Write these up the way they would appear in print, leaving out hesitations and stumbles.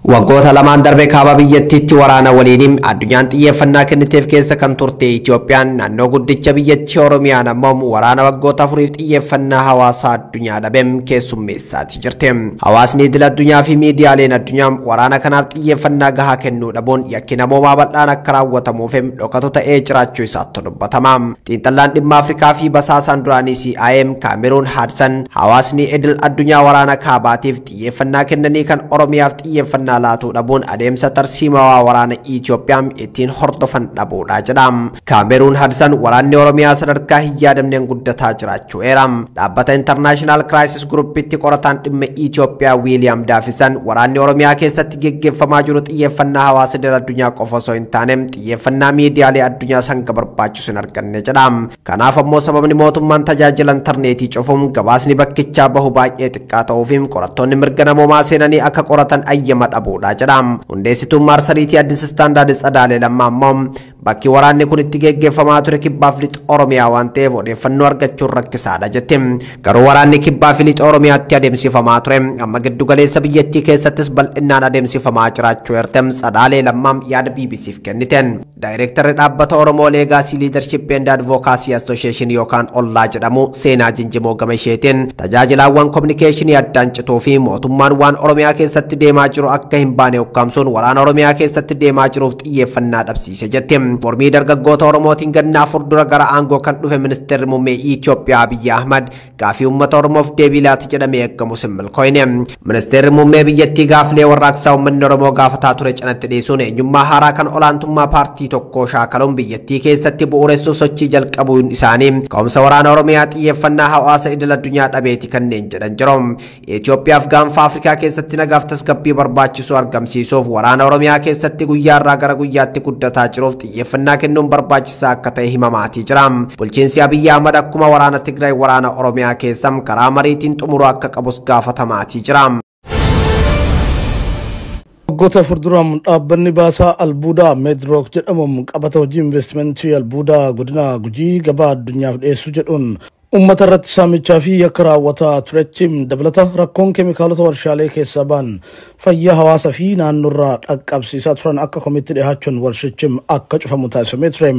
Waggoota lamaan darbe kaaba biyyattiitti waraana waliin addunyaan xiyyeeffannaa kenniteef keessa kan turte Itoophiyaan naannoo guddicha biyyattii Oromiyaan ammoo waraana waggoota afuriif xiyyeeffannaa hawaasaa addunyaa dhabem keessummeessaati jirti. Hawaasni idil addunyaa fi miidiyaaleen addunyaa waraana kanaaf xiyyeeffannaa gahaa kennuu dhabuun yakki namoomaa bal'aan akka raawwatamuuf dhokatu ta'ee jiraachuu isaatti dubbatama. Xiinxallaan dhimma Afrikaa fi basaasaan duraanii CIA Kaameruun Haadsan hawaasni idil addunyaa waraana kaabaatiif xiyyeeffannaa kennanii kan Oromiyaaf xiyyeeffannaa laatuu dhabuun adeemsa tarsiimawaa waraana Itoophiyaa ittiin hordofan dhabuudha jedha. Kaameruun Haadsan waraanni Oromiyaa sadarkaa hin yaadamneen guddataa jiraachuu eera. Dhaabbata International Crisis Groupitti qorataan dhimma Itoophiyaa Wiiliyaam Daafisan waraanni Oromiyaa keessatti geggeeffamaa jiru xiyyeeffannaa hawaasa idil addunyaa qofa osoo hin taane xiyyeeffannaa miidiyaalee addunyaa hanga barbaachisu hin arganne jedha. Kanaaf ammoo sababni mootummaan tajaajila intarneetii cufuun gabaasni bakkichaa bahu baay'ee xiqqaa ta'uu fi qorattoonni mirga namoomaa seenanii akka qoratan ayyama dhabuudha jedha. Hundeessituun maarsariitii Addis Standard Tsadaalee Lammaa ammoo bakki waraanni kun itti geggeeffamaa ture kibbaaf lixa Oromiyaa waan ta'eef odeeffannoo argachuun rakkisaadha jette. Garuu waraanni kibbaaf lixa Oromiyaatti adeemsifamaa ture amma giddu galeessa biyyattii keessattis bal'inaan adeemsifamaa jiraachuu eertem Tsadaalee Lammaa yaada BBCf kenniteen. Daayireektarri dhaabbata Oromoo Legacy Leadership and Advocacy Association yookaan OLLAA jedhamu Seenaa Jinjimoo gama isheetiin tajaajilaawwan kominikeeshinii addaan cituu fi mootummaan waan Oromiyaa keessatti deemaa jiru akka hin baane ukkaamsuun waraana Oromiyaa keessatti deemaa jiruuf xiyyeeffannaa dhabsiise jette. Mormii dargaggoota Oromootiin ganna afur dura gara aangoo kan dhufe ministeerri muummee Itoophiyaa Abiyyi Ahmad gaafii uummata Oromoof deebii laata jedhamee eeggamus hin milkooyne. Ministeerri muummee biyyattii gaafilee warraaqsaa uummanni Oromoo gaafataa ture cinatti dhiisuun eenyummaa haaraa kan olaantummaa paartii tokkoo shaakaluun biyyattii keessatti bu'uuressuuf sochii jalqabuun isaanii ka'umsa waraana Oromiyaa xiyyeeffannaa hawaasa idil addunyaa dhabeeti kanneen jedhan jiru. Itoophiyaaf gaanfa Afrikaa keessatti nagaaf tasgabbii barbaachisu argamsiisuuf waraana Oromiyaa keessatti guyyaarraa gara guyyaatti guddataa jiruuf xiyyeeffannaa kennuun barbaachisaa akka ta'e himamaatii jira. Bulchiinsi Abiyyi Ahmad akkuma waraana Tigraay waraana Oromiyaa keessa karaa mariitiin xumuruu akka qabus gaafatamaatii jira. Waggoota afur duraan dhaabbanni baasaa albuudaa Meedrook jedhamuun qabata hojii investimentii albuudaa godina Gujii gabaa addunyaaf dhiyeessuu jedhuun uummata irratti saamichaa fi yakka raawwataa turetti dabalata rakkoon keemikaalota warshaalee keessaa ba'an fayyaa hawaasaa fi naannoorraa dhaqqabsiisaa turan akka komitti dhihaachuun warshichi akka cufamu taasifamee ture.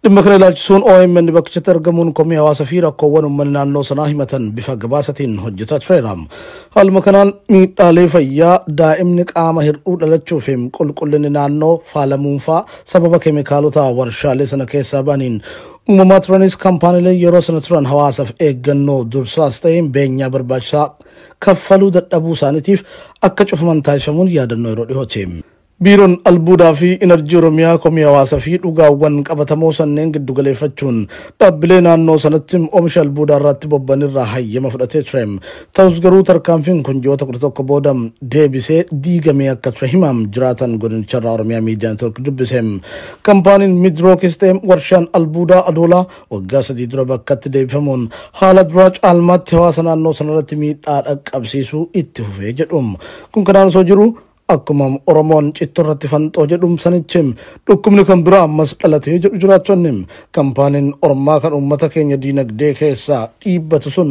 Dhimma kana ilaalchisuun OMN bakkichatti argamuun komii hawaasaa fi rakkoowwan uummanni naannoo sanaa himatan bifa gabaasatiin hojjetaa tureera. Haaluma kanaan miidhaalee fayyaa daa'imni qaama hir'uu dhalachuu fi qulqullinni naannoo faalamuun fa'aa sababa keemikaalota warshaalee sana keessaa ba'aniin uumamaa turanis kaampaaniilee yeroo sana turan hawaasaaf eeggannoo dursaas ta'een beenyaa barbaachisaa kaffaluu dadhabuu isaaniitiif akka cufaman taasifamuun yaadannoo yeroo dhiyooti. Biiroon albuudaa fi Inerjii Oromiyaa komii hawaasaa fi dhugaawwan qabatamoo sanneen giddu galeeffachuun dhaabbilee naannoo sanatti oomisha albuudaa irratti bobbanirraa hayyama fudhatee ture. Ta'us garuu tarkaanfiin kun ji'oota 11 booda deebisee diigamee akka ture himaam jiraatan godinicharraa Oromiyaa Miidiyaa Neetwoork dubbise. Kaampaaniin Midrookis ta'e warshaan albuudaa Adoolaa waggaa 3 dura bakkatti deebifamuun haala duraa caalmaatti hawaasa naannoo sanarratti miidhaa dhaqqabsiisuu itti fufee jedhu. Kun kanaan osoo jiru akkuma Oromoon cittoo irratti fanxoo jedhum sanichi dhukkubni kan biraa ammas dhalatee jedhu jiraattonni kaampaaniin Ormaa kan uummata keenya diinagdee keessaa dhiibbatu sun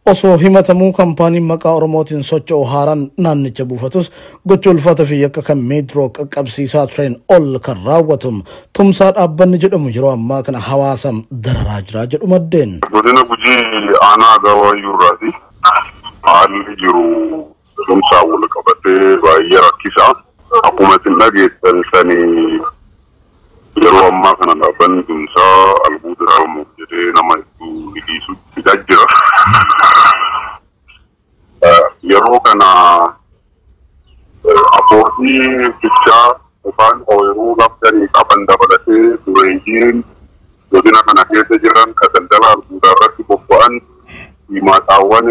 osoo himatamuu kaampaaniin maqaa Oromootiin socho'u haaraan naannicha buufatus gocha ulfaata fi yakka kan Meedrook qaqqabsiisaa tureen ol kan raawwatu tumsaa dhaabbanni jedhamu yeroo ammaa kana hawaasa dararaa jira jedhu maddeen. Godina Gujii aanaa Gawayyuurraati. Haalli jiru tumsaa wal qabatee baay'ee rakkisaa. Akkuma isin dhageessan sanii yeroo ammaa kana dhaabbanni tumsaa albuuda Oromoof jedhee nama hedduu liqiisutti jira. Yeroo kana abbootii bichaa yookaan ooyiruu laftanii qaban dabalatee dureeyyiin godina kana keessa jiran kan daldala albuudaa irratti bobba'an himaataawwan.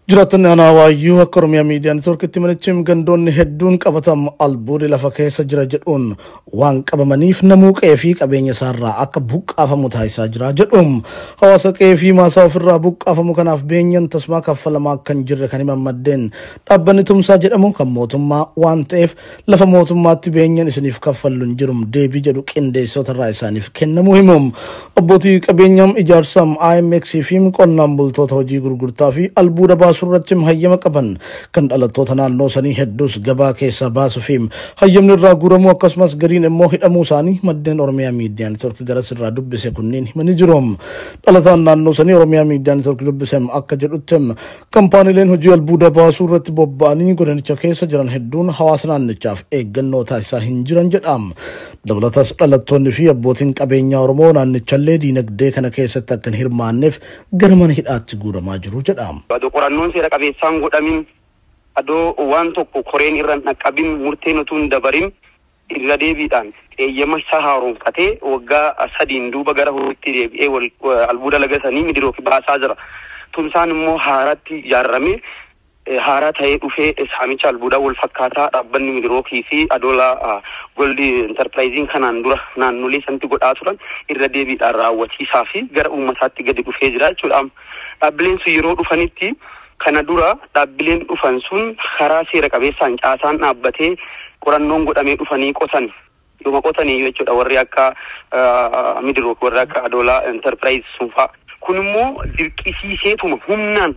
Jiraattonni aanaa Waayyuu akka Oromiyaa Miidiyaa Neetwoorkitti manichi gandoonni hedduun qabatamu albuudii lafa keessa jira jedhuun waan qabamaniif namuu qe'ee fi qabeenya isaarraa akka buqqaafamu taasisaa jira jedhuun hawaasa qe'ee fi maasaa ofirraa buqqaafamu kanaaf beenyaan tasmaa kaffalamaa akka hin jirre kan himan maddeen dhaabbanni tumsaa jedhamu kan mootummaa waan ta'eef lafa mootummaatti beenyaan isiniif kaffallu hin jiru deebii jedhu qindeessota irraa isaaniif kennamuu himuun abbootii qabeenyaa ijaarsaa IMX fi qonnaan bultoota hojii gurgurtaa fi albuuda baasuu irratti hayyama qaban kan dhalattoota naannoo sanii hedduus gabaa keessaa baasuu fi hayyamni irraa guuramuu akkasumas gariin immoo hidhamuu isaanii maddeen Oromiyaa Miidiyaa Neetwoork garas irraa dubbise kunneen himanii jiru. Dhalataan naannoo sanii Oromiyaa Miidiyaa Neetwoork dubbise akka jedhutti kaampaaniileen hojii albuuda baasuu irratti bobba'anii godinicha keessa jiran hedduun hawaasa naannichaaf eeggannoo taasisaa hin jiran jedha. Dabalatas dhalattoonni fi abbootiin qabeenyaa Oromoo naannichallee diinagdee kana keessatti akka hin hirmaanneef gara mana hidhaatti guuramaa jiru jedha. Adoo qorannoon seera qabeessaan godhamin, adoo waan tokko koreen irra hin dhaqqabin, murteen utuu hin dabarin irra deebiidhaan eeyyama isaa haaromfatee waggaa 3 duuba gara hojiitti deebi'ee albuuda laga sanii Midirooki baasaa jira. Tumsaan immoo haaratti ijaarramee haaraa ta'ee dhufee saamicha albuudaa wal fakkaataa dhaabbanni Midirookii fi Adoolaa Goldi Enterpiraayiziin kanaan dura naannolee sanatti godhaa turan irra deebiidhaan raawwatiisaa fi gara uummataatti gadi dhufee jira jechuudha. Dhaabbileen sun yeroo dhufanitti kana dura dhaabbileen dhufan sun karaa seera qabeessaan caasaan dhaabbatee qorannoon godhamee dhufanii qotan. Yooma qotanii jechuudha warri akka Midirook, warri akka Adoolaa Enterpiraayiz sun fa'a. Kun immoo dirqisiiseetuma humnaan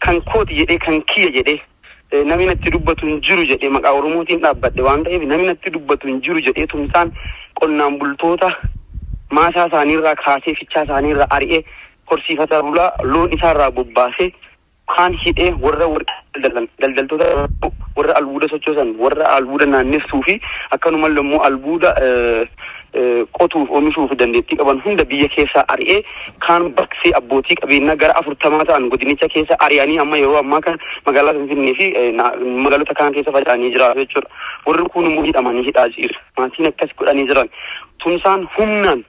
kan kooti jedhee kan kiyya jedhee namni natti dubbatu hin jiru jedhee maqaa Oromootiin dhaabbadhe waan ta'eef namni natti dubbatu hin jiru jedhee tumsaan qonnaan bultoota maasaa isaaniirraa kaasee fichaa isaaniirraa ari'ee horsiifata bulaa loon isaarraa bobbaasee kaan hidhee warra daldaltoota warra albuuda sochoosan warra albuuda naannessuu fi akkanumallee immoo albuuda qotuuf oomishuuf dandeettii qaban hunda biyya keessaa ari'ee kaan baqsee abbootii qabeenyaa gara 40 ta'an godinicha keessa ari'anii amma yeroo ammaa kan magaalaa Finfinnee fi magaalota kaan keessa faca'anii jiraatu jechuudha. Warri kun immoo hidhamanii hidhaa jiru. Maatiin akkas godhanii jiran. Tumsaan humnaan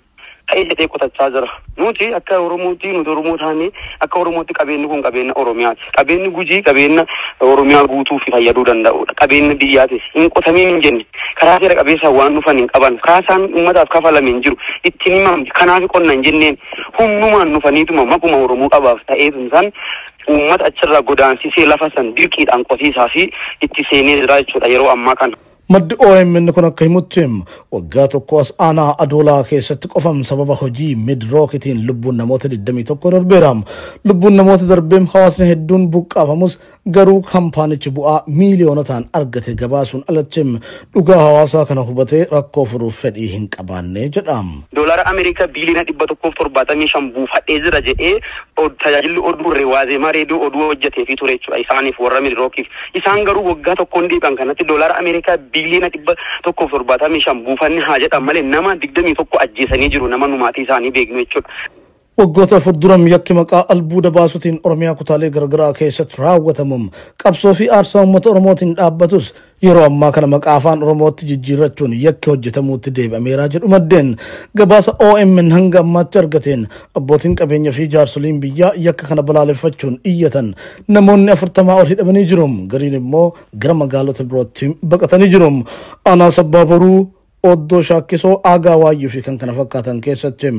ta'ee jedhee qotachaa jira. Nuti akka Oromootti nuti Oromoo taanee akka Oromootti qabeenyi kun qabeenya Oromiyaati. Qabeenyi Gujii qabeenya Oromiyaa guutuu fi fayyaduu danda'udha. Qabeenya biyyaatis hin qotamiin hin jenne. Karaa seera qabeessaan waan dhufan hin qaban. Kaasaan uummataaf kafalame hin jiru. Ittiin himamti. Kanaaf qonna hin jenneen humnumaan dhufaniituma maquma Oromoo qabaaf ta'ee tumsaan uummata achirraa godaansisee lafa san dirqiidhaan qotiisaa fi itti seenee jira jechuudha yeroo ammaa kana. Maddi OMN kun akka himutti waggaa tokko as aanaa Adoolaa keessatti qofam sababa hojii Midrookitiin lubbuun namoota 21 darbeera. Lubbuun namoota darbeem hawaasni hedduun buqqaafamus garuu kaampaanichi bu'aa miiliyoonotaan argate gabaasuun alatti dhugaa hawaasaa kana hubatee rakkoo furuuf fedhii hin qabaanne jedha. Doolaara Ameerikaa biiliyoona 175 buufadhee jira jedhee tajaajilli oduu Waazemaa reediyoo oduu hojjetee fi ture jechuudha isaaniif warra Midrookiif. Isaan garuu waggaa tokkoon deebi'an kanatti doolaara Ameerikaa biiliyoona 175 buufanni haa jedhan malee nama 21 ajjeesanii jiru nama numaatii isaanii beeknu jechuudha. Waggoota afur duram yakki maqaa albuuda baasuutiin Oromiyaa kutaalee garaagaraa keessatti raawwatamuun qabsoo fi aarsaa uummata Oromootiin dhaabbatus yeroo ammaa kana maqaa afaan Oromootti jijjiirrachuun yakki hojjetamuutti deebi'ameera jedhu maddeen gabaasa OMN hanga ammaatti argateen abbootiin qabeenya fi jaarsoliin biyyaa yakka kana balaaleffachuun iyyatan namoonni 40 ol hidhamanii jiru. Gariin immoo gara magaalota birootti baqatanii jiru. Aanaa Sabbaa Boruu, Oddoo Shaakkisoo, Aagaa Waayyuu fi kan kana fakkaatan keessatti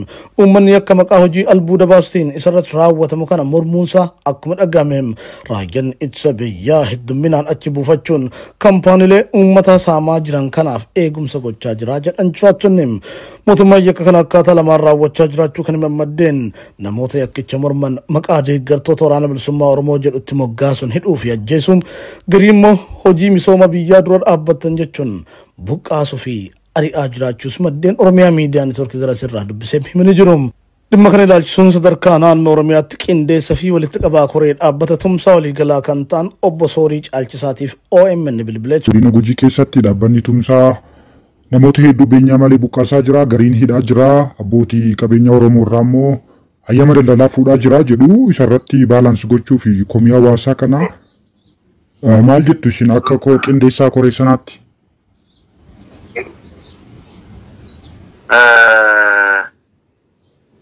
uummanni yakka maqaa hojii albuuda baasuutiin isarratti raawwatamu kana mormuunsaa akkuma dhagahame raayyaan ittisa biyyaa heddumminaan achi buufachuun kaampaaniilee uummata saamaa jiran kanaaf eegumsa gochaa jira jedhan jiraattonni. Mootummaan yakka kana akkaataa lamaan raawwachaa jiraachuu kan himan maddeen namoota yakkicha morman maqaa deeggartoota waraana bilisummaa Oromoo jedhutti moggaasuun hidhuu fi ajjeesuun garii immoo hojii misooma biyyaa dura dhaabbatan jechuun buqqaasuu fi ari'aa jiraachuus maddeen Oromiyaa Miidiyaa Neetwoorkii gara sirraa dubbisee himanii jiru. Dhimma kana ilaalchisuun sadarkaa naannoo Oromiyaatti qindeessa fi walitti qabaa koree dhaabbata tumsaa waliigalaa kan ta'an obbo Soorii Caalchisaatiif OMN bilbilee. Godina Gujii keessatti dhaabbanni tumsaa namoota hedduu beenyaa malee buqqaasaa jira, gariin hidhaa jira, abbootii qabeenya Oromoo irraa immoo hayyama daldalaa fuudhaa jira jedhu isarratti baalaansi gochuu fi komii hawaasaa kana maal jettu isin akka qindeessaa koree sanaatti?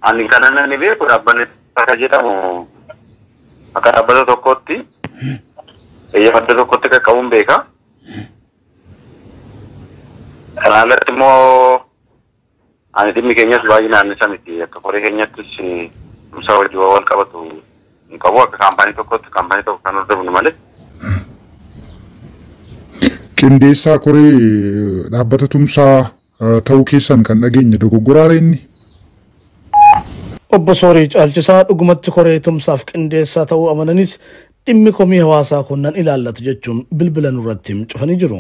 Ani kanan ani beeku dhaabbanni akka jedhamu akka dhaabbata tokkotti eeyyama tokkotti qaqqabuun beeka. Kana alatti immoo ani dhimmi keenyas baay'inaan isa miti. Akka koree keenyattis tumsaa wajjin wal qabatu hin qabu. Akka kaampaanii tokkotti kaampaanii tokko kan hordofnu malee. Qindeessaa koree dhaabbata tumsaa ta'uu keessan kan dhageenye dogoggoraara inni? Obbo Soorii Caalchisaa dhugumatti koree tumsaaf qindeessaa ta'uu amananis Dhimmi komii hawaasaa kun nan ilaallatu jechuun bilbila nurratti cufanii jiru.